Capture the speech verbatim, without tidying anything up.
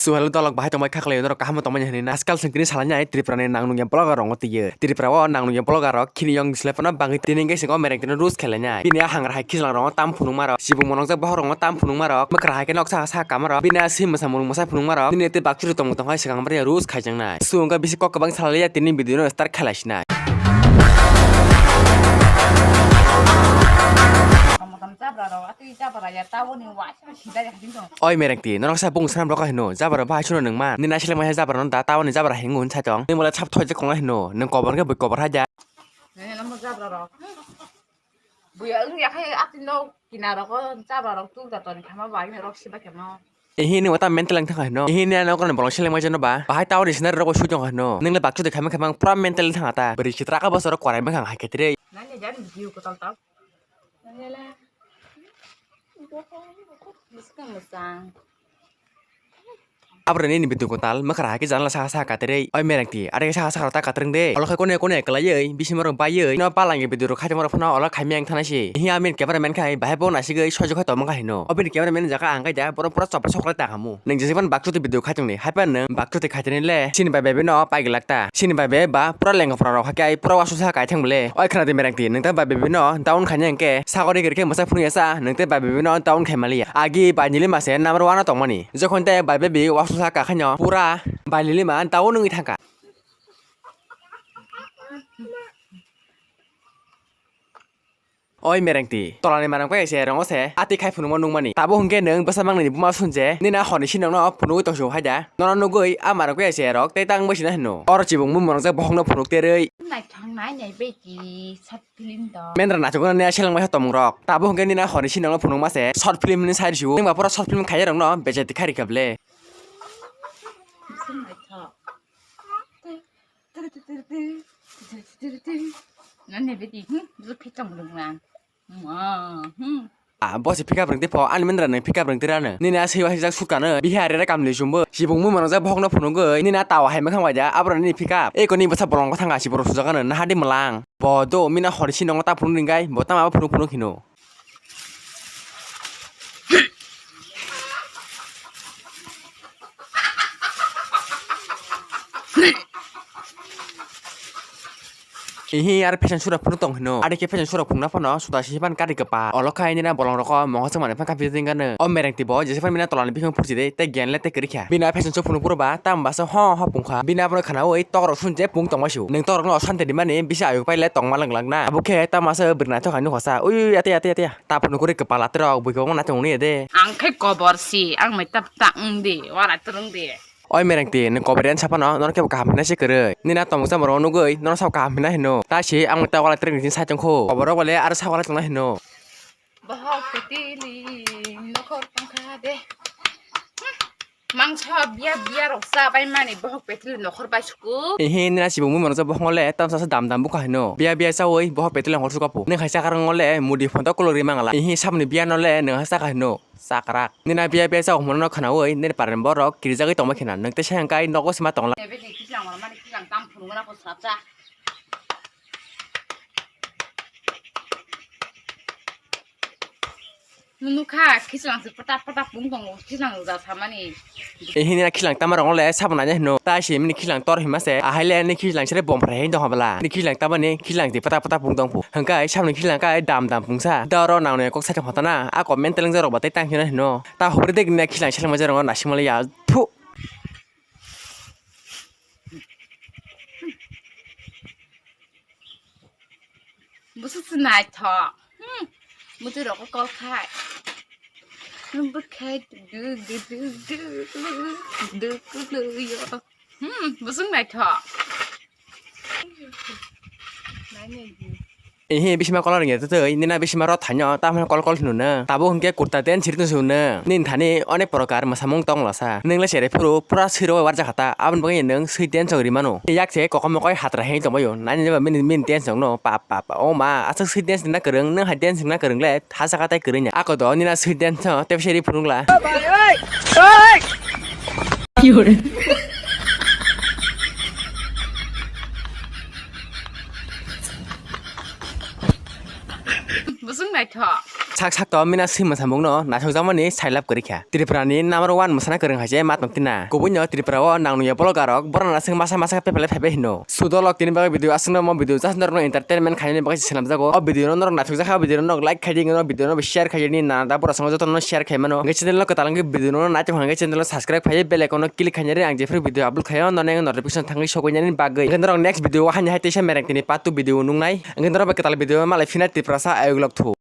So hello dolok, bahai tongbai khaklai norok, kaham tongmani hinwi na? Ajkal sengkini salai nai Tripura ni nang nungya blogger rok twiwi. Tripura o nang nungya blogger rok khini yong sle phano bangwi tini hwnkhe singko mereng tini roast khailai nai. Bini a hangra hai khichlang rok tam phunukma rok, chibung monokjak bohok rok tam phunukma rok, mwkhra hai khe noksa sa kama rok, bini a sim mwsa mung mwsa phunukma rok, bini tei bakchuri tongmung tong hai swkang bari roast khaijaknai. So wngkha bisi kok kwbang salai ya tini video no start khailai sinai. Oi merengti, norok sa bung sram rok hino, jabra bahai suno nung man. Nini naisile mai jabra no da, tawani jabra hingun sa tong. Nini mole sap thoi je kong hino, nung kobor ke bui kobor haja. Nini namo jabra rok. Bui ang ya khai ati no kinaro ko jabra rok tu da ton khama bai rok siba khama. Ehi ni wata mental ang thang hino. Ehi ni ano kono bolong sile mai jano ba. Bahai tawani sinar rok sujong hino. Nung le bakchu de khama khama pura mental thang ata. Beri sitra ka bosoro korai mekhang hai khetre. Nani jan view ko tal tal. Nani le. Bwskang bwskang. Abro nini video ko tal, mwkhra hai khe janala saka saka katrwi. Oi merengti, are saka saka ta katrwng de. Olo khai kone kone kwlaiwi, bisimorok baiwi. No palangi video rok khaitongma rok phano olo khaimya wng thana si. Hi amin camera man khai, bahai bo nasigwi sojok khai tongma khai hino. Obini camera man jaka ang kai da, borok pura chopra soklai ta khamu. Nung jesi ban bakchoti video khaitong ni, haipan nung bakchoti khaitoni le, sini bai bebe no pai glak ta. Sini bai bebe ba pura lenga pura rok hakai pura wasu sa kai thang bole. Oi khna di mereng ti, nung ta bai bebe no down khaina hingke, sagori giri khe mwsa phunu ya sa, nung te bai bebe no down khai mali ya. Agi bai nili mase number one o tong mani. Jokhon te bai bebe wasu sa ka khaino pura bai nili ma down nungwi thangka. Oi merengti, tolani marang kaya se rongo se, ati khai phunukma nukmani. Tabo hwnkhe nwng bwsa mangnini buma sunje, nini a horni sinokno phunugwi tongsu hai da. Nono nugwi a marang kaya se rok tei tang bwsina hino. Oro chibung mui monongjak bohokno phunuk terwi. Naithok nai nai beki short film to. Mendra naithok nani a seleng mai tomung rok. Tabo hwnkhe nini a horni sinokno phunukma se short film ni side su. Nwng ba pura short film khaiya rokno bejati khai rikha ble. Naithok. Nani beti, hmm, bwswk khe tong rwngna. Ma, hmm. Ah, bo se pick up rwng tei pho, ani mendra nang pick up rwng tei rano. Nini a seiwa sijak sukano, bihari ra kamli chumbo. Chibung mui mano ja bohokno phunugwi, nini a tawa hai mwkhang waida, abro nini pick up. Eko ni bwsa bolong bwthang a chiboro sujakano, nahadi mwlang. Bo do, mina hori sinongo ta phunuk ringgai, bo tama phunuk phunuk hino. Ihi ar fashion show rok phunuk tong hino. Ari khe fashion show rok phunukna phano suda sisi pan kari kwpa. Olo khai nini bolong rok o mongo chwng mani phan kaphi tingkano. O mereng tibo jese pan mina tolani bikhung phursi de tei gen le tei kwrwi kha. Bini a fashion show phunuk phuru ba tam basa ho ho pungkha. Bini abono khana oi tok rok sun je pung tongma su. Nwng tok rok no santi rimani bisa ayuk pai le tongma lang lang na. Abo khe tam masa bwrwi naithok hai nukha sa. Ui ui ate ate ate. Taphuno kuri kwpal aterok bui kwbangma naithok nungya de. Ang khe kobor si, ang mai tap ta wng di, wara twrwng di. Oi mereng ti, nwng kobor yan saphano, nono kebo kaham hwnwi se kwrwi. Nini a tongmung chamung rok nugwi, nono sabo kaham hwnwi hino. Ta si, ang mai ta wala twrwng di side wngkhu. Kobor rok bole aro sa wala tongna hino. Bohok kwtwili nokhor tongkha de. Mangso biya biya rok cha bai mani bohok petili nokhor bai suku. Ehe nini a chibung mui mano bohongo le tamsa se dam dam buka hino. Biya biya chawi bohok petili nokhor suka pu. Nini hai chakra ngo le mudi phonto kolori mangala. Ehe sabni biya no le nini hai chakra hino. Chakra. Nini a biya biya chawi hwnmano khwnawi nini parani borok kirijagwi tongma khina. Nini tei sai hwnkhe nogo sima tongla. Ebe ni kislang mani kislang tam phunukna ko sapsa. Nukha, khichlang se pata pata pung tongo, khichlang rwja samani. Ehini khichlang tama rong le sabo nanya hino. Ta se mini khichlang tor hima se. Ahai le ni khichlang sere bom phrai hin dong habla. Ni khichlang tama ni khichlang se pata pata pung tong phu. Hangkai sabni khichlang kai dam dam pungsa. Da oro nang ne kok sa hotana. A comment teleng jorok batai tang hino hino. Ta hobri dek ni khichlang seleng ma jorong nasing mali ya. Phu. Bwswk se naithok. Hmm. Muchwi rok kol khai. Bwkhai du du du du du du du yo. Hmm, bwswk naithok. Nainai di. Ehe, bisima kolor wngya twi, nini a bisima rot thaino, tamo kol kol hwnwi no. Tabuk hwnkhe kurta ten siri tongsi hwnwi. Nini thani onek prokar mwsamung tong lasa. Nwng le cherai phuru pura siro warjak kha ta. Aboni bagwi nwng swi ten chok ri mano. Yak se kokom mokoi hatra heng tongbaio. Nani jeba mini, mini ten chok no. Pa, pa, pa. O ma, aswk swi ten sina kwrwng, nwng hai ten sina kwrwng le. Hasa kha tai kwrwngya. Ako do nini a swi ten chok, tei siri phunukla. Bwswk naithok. Thak sak to mina swi mwsamung no naisok jakmani sailab kwrwi kha. Tripura ni number one mwsana kwrwng hai se ma tong tina. Kubui no Tripura o nang nungya vlogger rok borok no aswk masa masa khe pepele phaibai hino. Sudolok tini bagwi video aswk no mo video just norok no entertainment khainani bagwi se swnamjago. O video no norok naisok jakha, o video no norok like khai di, o video no share khai di, nana da borok songno joto no share khai mano. Hwnkhe channel no kwtal wngkhe video no naitong hwnkhe channel no subscribe khai bell icon no click khainani ang jephru video upload khaio nono notification thangwi sokwi nani bagwi. Hwnkhe norok next video o hani hai teisa mereng tini part two video nungnai. Hwnkhe norok bai kwtal video malai phina Tiprasa ayuk lok thu.